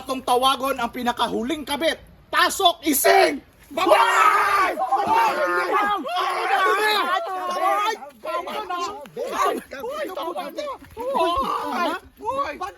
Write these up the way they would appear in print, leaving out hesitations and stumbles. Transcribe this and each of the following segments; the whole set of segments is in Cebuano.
Atong tawagon ang pinakahuling kabit. Pasok, ising! Babay!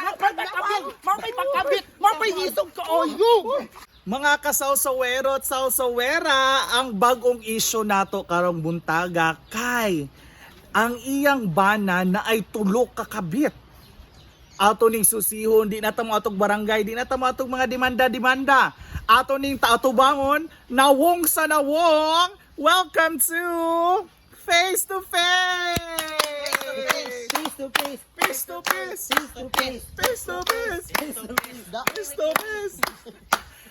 Mamay pagkabit! Mamay hisog ka oyo! Mga kasawsawero at sawsawera, ang bagong isyo nato karong buntaga kay ang iyang bana na ay tulo ka kabit. Ato ning susihon, di na ta mo atog barangay, di na ta mo atog mga demanda-demanda. Ato ning taatubangon, nawong sa nawong. Welcome to Face to Face. Face to face! Face to face. Face to face! Face to face. Face to face.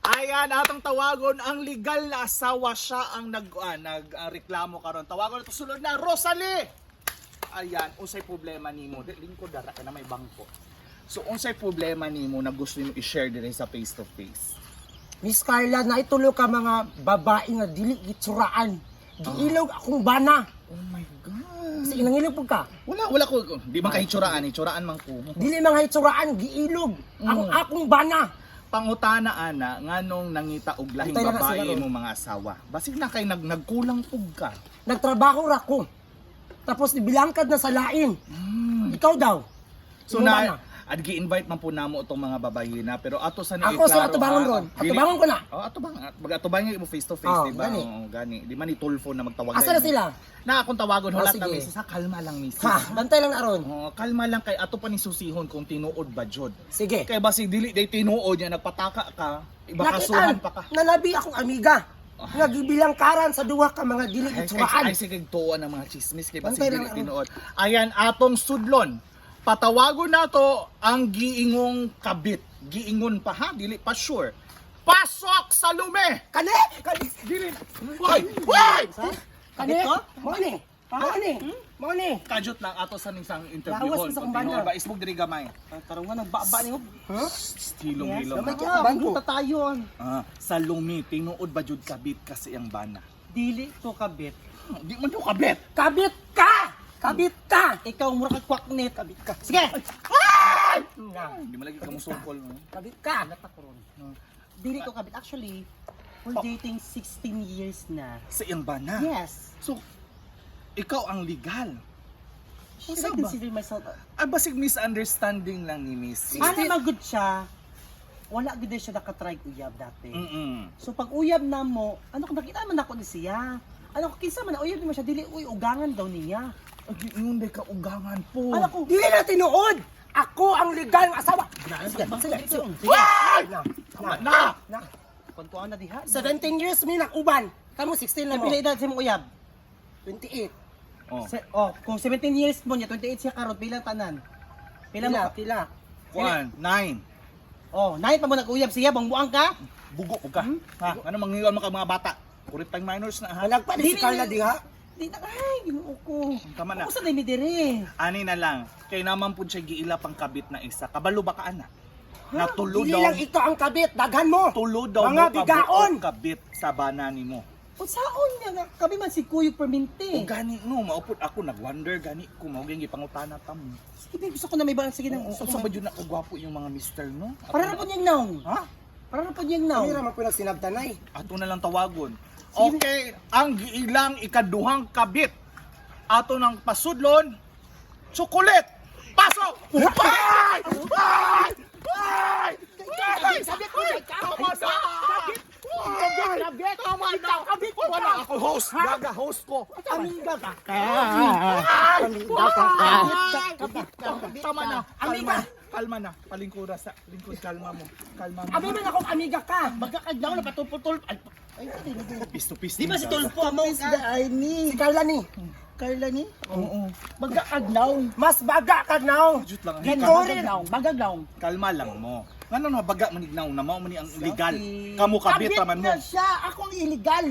Ayan, atong tawagon ang legal na asawa, siya ang nag nag reklamo karon. Tawagon nato sulod na Rosalie. Ayan, unsay problema nimo? Di lingkod dara ka na may bangko. So unsay problema nimo na gusto nimo i-share dire sa face to face? Miss Carla, naitulo ka mga babae nga dili gitsuraan. Giilog akong bana. Oh my God. Sige, nangilog po ka. Wala, wala ko. Di man kay hitsuraan, hitsuraan man ko. Dili mga hitsuraan, giilog ang akong bana. Pangutana ana, nganong nangita og lahing Antay lang na babae sila ron. imong mga asawa? Basig na kay nagkulang pug ka. Nagtrabaho ra ko. Tapos nibilangkad na sa lain. Ikaw daw. So Imong na bana. ad gi-invite man po namo itong mga babayina pero ato sa ni Ako sa atubangon ron. Atubangon ko na. Oh, atubang mag atubang mo face to face, Oh, di ba? gani. Oo, gani. Di man ni Tulfo na magtawagan. Asa na sila? Na akong tawagon Oh, hulat na sige. misis. Ha, kalma lang misis. Ha, bantay lang na ron. Oo, kalma lang kay ato pa ni susihon kung tinuod ba jud. Sige. Kay basi dili day tinuod niya nagpataka ka, ibakasuhan pa ka. Nalabi akong amiga. Nga gibilangkaran sa duha ka mga dili Ay, gitsuraan. ay, sige, tuon ang mga chismis kay basi Bantay dili lang, tinuod. Ayan atong sudlon. Patawagon nato ang giingong kabit. Giingon pa ha, dili pa sure. Pasok sa lume. Kani! Kani! Dili. Hoy! Hoy! Kani! Mao ni! Mao ni! Mao ni! Kajot lang ato sa isang interview Lawas hon. sa Kung akong tinuod bana. ba isbog diri gamay. Tarungan ang baba niyo. Huh? Hilom hilom. Gamay kay Ah, ang bangko. buta tayo. Ah, sa lumi tinuod ba jud kabit kasi ang bana? Dili ko kabit. Di man jud kabit. Kabit ka! Kabit ka! Ikaw mura kag kwaknet. Kabit ka. Sige. Na. Di man lagi ka musukol. No? Kabit ka! Ron. Dili ko kabit. Actually, we're dating 16 years na. Sa iyang bana. Yes. So ikaw ang legal. Should Usa I ba? consider myself? Ah, basig misunderstanding lang ni Miss. Ano magud siya? Wala gud siya nakatry uyab dati. So pag uyab na mo, ano ko nakita man ako ni siya. Ano ko kinsa man uyab mo siya dili uy ugangan daw niya. Ay, yun day kaugangan po. Ano ko? Dili na tinuod! Ako ang legal ng asawa! Sige, sige, sige. Ay! Na, Tama na! na. Kwantuan na diha. 17 years mi nakuban. Kamo 16 lang mo. Pila edad sa imong uyab? 28. Oh. Oh, kung 17 years mo niya, 28 siya karon, pila tanan? Pila mo? Pila, pila. Kuan, 9. Oh, 9 pa mo nag-uyab siya, buang ka? Bugo ko ka. Ha? Ano manghiwan mo ka mga bata? Kurit tayong minors na ha. Malagpa ni si Carla diha. Di na ay, Ginoo ko. Tama na. Ako sa ni diri. Ani na lang. Kay naman po siya giila pang kabit na isa. Kabalo ba ka ana? Na tulo Dili daw. lang ito ang kabit. Daghan mo. Tulo daw Mga mo kabuok bigaon. kabit sa bana nimo. Unsaon niya nga kami man si Kuyog Permente. O gani no, maupod ako nagwonder gani ko mao gyud gipangutana ta mo. Sige, babe, gusto ko na may ba sige na. Oo, Gusto ko Unsa na. ba jud na kagwapo yung mga mister no? Ato Para na po niyang naong. Ha? Para na po niyang naong. Kami ra man po nagsinabtanay. Ato na lang tawagon. Okay, ang giilang ikaduhang kabit. Ato ng pasudlon, chocolate. Pasok! Ay! Ay! Ay! Ay! Tama na! Kabit! Tama na! Kabit! Wala ako host! Gaga host ko! Amiga ka. Ay! Amiga ka. Ay! Tama na! Kalma! Kalma na! Palingkura sa lingkod, kalma mo. Kalma mo. Abi man akong amiga ka. Magkakadlaw na patuputol. Ay, ay, Pisto pisto. Di ba si Tulfo amo ka? Ay ni. Si Carla ni. Carla ni. Oo. Magkakadlaw. Mas baga ka now. Jut lang. Ganito Kalma, rin. Bagaglaw. Kalma lang mo. Ngano na baga manignaw na mao man ni ang illegal. Kamo kabit raman mo. na siya. Ako ang illegal.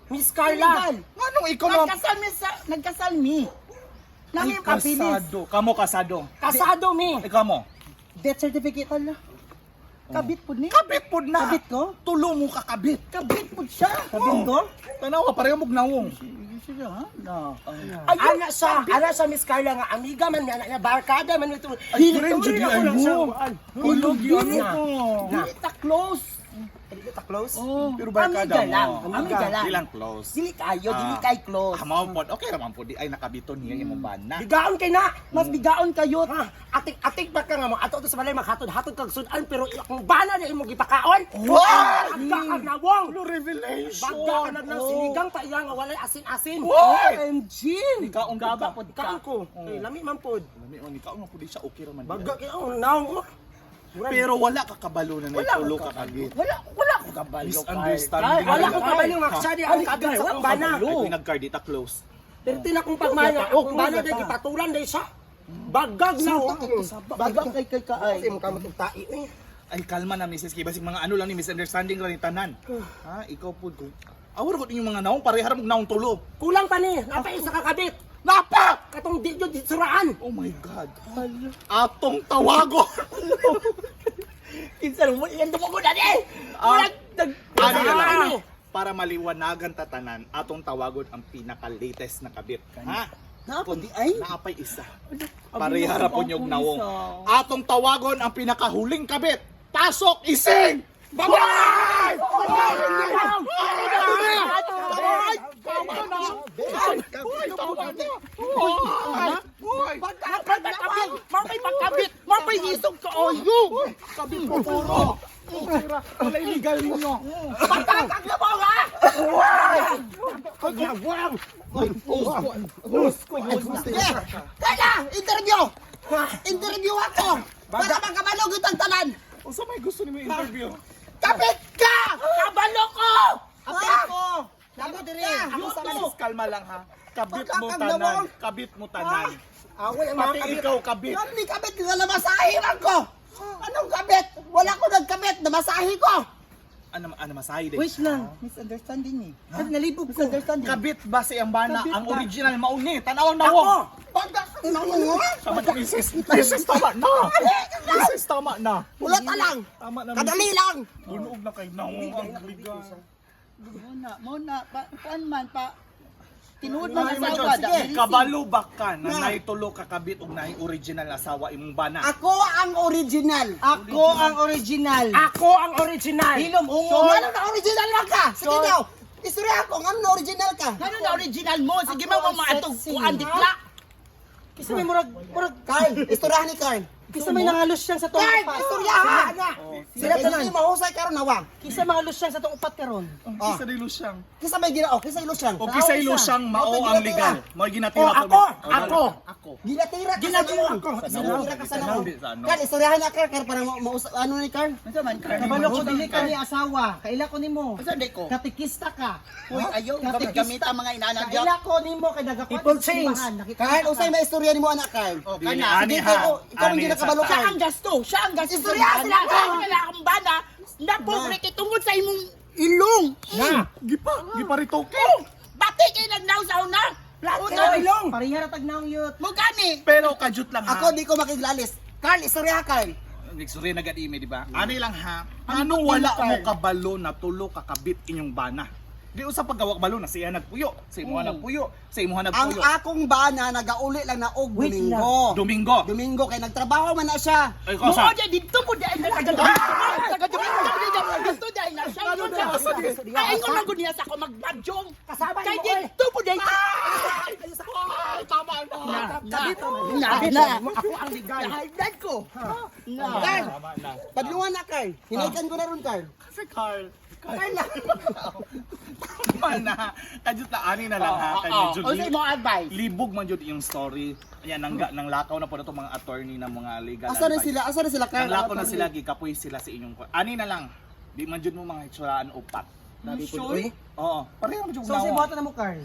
Miss Carla. Illegal. Nganong ikaw na Nagkasal mi sa nagkasal mi. Ay, Nami ang kabilis. kasado. Kamo kasado. Kasado mi. Ikaw mo. Death certificate ala. Kabit pud ni. Kabit pod na. Kabit ko? Tulo mo kakabit. Kabit pud siya. Kabit ko? Tanawa pareho mo gnawong. Siya ha? No. Ana siya, ana siya Miss Carla nga amiga man niya, anak niya barkada man ito. Ay, friend, jud ako ay lang siya. mo. Hulog yun Na. mo. Na. close. Dili ta close. Oh. Pero barkada Amiga lang, mo. amiga lang. Di lang close. Dili kayo, dili kay close. Ah, mao pod. Okay ra man pod. Di ay nakabiton niya imong bana. Bigaon kay na. Mas bigaon kayo. Ha, atik-atik ba ka nga mo ato to sa balay maghatod-hatod kag sudan pero akong bana na imong gipakaon. Wow! Bagga ka na wong. Ano revelation? Bagga ka na ng sinigang pa iya nga walay asin-asin. OMG! Ikaw ang Gaba pod ka. Kaon ko. Eh, lami man pod. Lami man ikaw man pud siya okay ra man. Bagga kay oh naong ko. Pero wala ka kabalo na naitulo ka kagit. Wala ko kabalo. Misunderstanding. Wala ko kabalo nga siya di ang kabit sa akong bana. Ay, kung nag-card dita close. Pero tinakong pagmana, akong bana dahil gipatulan dahil siya. Bagag na oh. Bagga kay kay kaay. Kasi mukha mo tai eh. Ay, kalma na, Mrs. K. Basig mga ano lang ni misunderstanding ra ni tanan. Ha, ikaw pud ko. Awar ko inyong mga naong parehar mong naong tulo. Kulang pa ni, napa isa kakabit. Napa! Katong di jud suraan. Oh my God. Atong tawago. Kinsa mo iyan mo na ni. Ah, Wala ano na lang. Ano? Para maliwanagan tatanan, atong tawagon ang pinaka-latest na kabit. Ha? Naapa di ay. Naapay isa. Parehara po niyog nawong. Atong tawagon ang pinakahuling kabit. Pasok, ising! Bye-bye! Pagkabit, mamay pagkabit, mamay hisog ka oyo. Kabit mo puro! Wala illegal ninyo. Patatag na mo ha. Kaya, interview! Interview ako! Para makabalog itang tanan! Unsa may gusto nimo interview? Kapit ka! Kabalo ko. Ha? Ko. Namo dire. Ako sa misis, kalma lang ha. Kabit mo Pagkakag tanan. nawong. Kabit mo tanan. Away ang mga Pati kabit. ikaw kabit. Anong kabit? Nalamasahe man ko! Anong kabit? Wala ko nagkabit! Namasahe ko! Ano ano masahi din. Wait lang, misunderstanding eh. Nalibog ko. Misunderstanding. Kabit ba si ang bana? Kabit Ang ba? original mauni. Tanaw na wong. Pagka... Ano nga? Tama na, misis. Misis, tama na. Misis, tama na. Wala ta lang! Tama na, Kadali lang! Bunog na kay nawong ang liga. Muna, muna, pa, kuan man pa. Tinuod man Ay, man, asawa. Diyos. Sige. Kabalo ba ka na naitulo ka kabit og naay original asawa imong bana? Ako ang original! Ako ang original. Ako ang original. Hilom So, ungo. ano na original lang ka? Sige daw! Istorya ako, ano na original ka? Ano na original mo? Sige Ako mo ang maatog sexy. kuan dikla. Kisa may murag murag Carl, istoryahan ni Carl. kisa may nangalos siyang sa tong Carl, upat. istorya ha! Sila Sila tanan. tanan. Mahusay karon nawa. Kisa mga lusyang sa tong upat karon. Oh. Kisa ni Lusyang. Kisa may gina, oh, kisa ilusyang. O kisa ilusyang mao Okay, ang ginatira. legal. Mao ginatira Oh, po ako, ni- ako. Ako. Ginatira ka sa Ginatira naong. ako. Ginatira ka sa Sa naong. naong. Carl, istoryahan na Carl, Carl, para ano ni Carl? Unsa man Carl? Kabalo ko dili ka ni asawa. Kaila ko nimo. Unsa di ko? Katikista ka. Uy, ayaw gamit ang mga inana diyan. Kaila ko nimo kay nagakuan People sa change. simbahan. Nakita Carl, ka. usay may istorya nimo anak, Carl. Oh, Dili, kana. ani Sige, ha. ikaw ang Ani ginakabalo, sa- Siya ang gasto, siya ang gasto. Istorya sila, Carl. Wala akong bana. Na pobre kay tungod sa imong ilong. Na. Gipa, gipa ritoke. Bati kay nagnaw sa una. Una. Ilong. Pareha ra tag naong yut. Mo gani. Pero kajut lang ha. Ako di ko makiglalis. Carl, istorya Carl. Nagsuri na gad ime, di ba? Ani lang ha. Ano wala mo kabalo na tulo ka kabit inyong bana? Di usa paggawak balo na siya nagpuyo, sa imuha nagpuyo, sa imuha Ang nagpuyo. akong bana nagauli lang na og Wait Domingo. Domingo. Domingo kay nagtrabaho man na siya. Ay, Mo kosa. di dito po di ay natagal. Taga dito di ay na siya. Ay ingon lang gud niya sa ako magbadyong. Kasama Kay mo, oy. dito po di ay. Ay, tama na. Na na. Ako ang legal. High blood ko. Na. Carl, Tama na. padlungan na Carl. Hinaykan ko na ron Carl. Kasi Carl, Carl na. tama na. Kajut na ani na lang ha. Kay medyo Unsa imong advice? libog man jud yung story. Ayan, nangga, nang lakaw na po na itong mga attorney ng mga legal Asa na advice. sila? Asa na sila Carl? Nang lakaw na sila, gikapoy sila sa inyong Ani na lang, di man jud mo mga hitsuraan upat. Sure. Oo, pareho man jud So sa nawa. buhaton na mo Carl.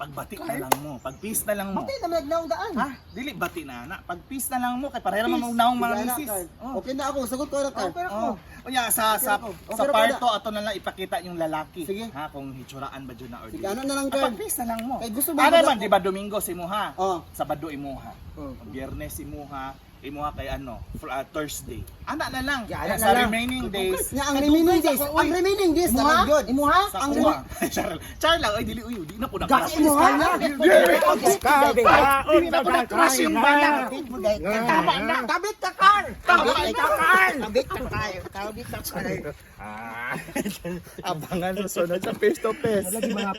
Pagbati na lang mo, pag-peace na lang mo. Bati na man nagnaong daan. Ha? Dili bati na na. Pag-peace na lang mo kay pareho man mo naong mga Sige, anak, misis. Carl. Oh. Okay na ako, sagot ko na Carl. Pero ako. Oh. Unya sa Okay, sa pero parto ato na lang ipakita yung lalaki. Sige. Ha kung hitsuraan ba jud na or Sige, dili. ano na lang Ah, Carl. pag-peace na lang mo. Kay gusto ba Ano ko- man, di ba Domingo si imuha? Oh. Sabado imuha. Oh. Biyernes imuha, Imuha kay ano, Thursday. Ana na lang. Yeah, ana na sa lang. remaining days. Nya ang remaining days, ang remaining days Imuha? na lang yun. Imuha? Sa Ang kuha. Char, char lang ay dili uy, di na ko na. Gaki imuha. Dili na ko na crush yung bana. Kabit mo dahil. Tama na. Kabit ka, Carl. Tama na. Carl. Kabit ka, Carl. Kabit ka, Carl. Abangan sa sunod sa face to face. Lagi mga